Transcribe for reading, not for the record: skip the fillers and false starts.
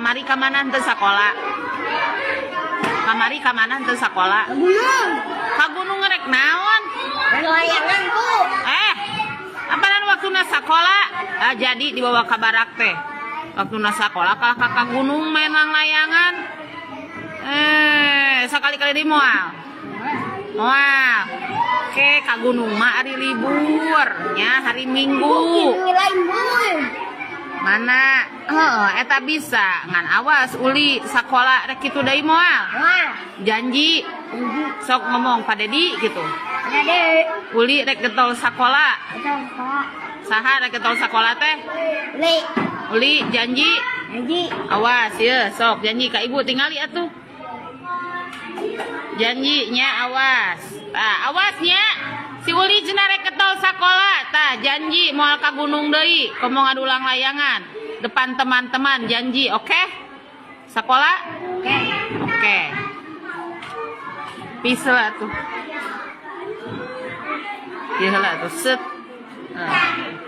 Kamari ka mana henteu sakola? Kamari ka mana henteu sakola? Gunung. Ka gunung rek naon? Layangan, Bu. Eh, apanan waktuna sakola? Ah, jadi dibawa ka barak teh. Waktuna sakola kalah ka gunung main layangan. Eh, sakali-kali di moal. Moal. Oke, ka gunung mah hari libur nya, hari Minggu. Ini lain, Bu. Mana? Heeh, eta bisa. Ngan awas Uli sakola rek kitu deui moal. Wah. Janji. Sok ngomong Pa Dedi gitu. Ada. Uli rek getol sakola. Betul, Pak. Saha rek getol sakola teh? Uli. Uli janji. Janji. Awas ya, sok janji ka ibu tingali atuh. Janji nya, awas. Tah, awas nya. Si Uli cenah rek getol sakola. Tah, janji moal ka gunung deui, komo ngadulang layangan. Depan teman-teman janji, oke? Sekolah? Oke. Oke. Peace lah tuh. Iya lah tuh, set. Nah.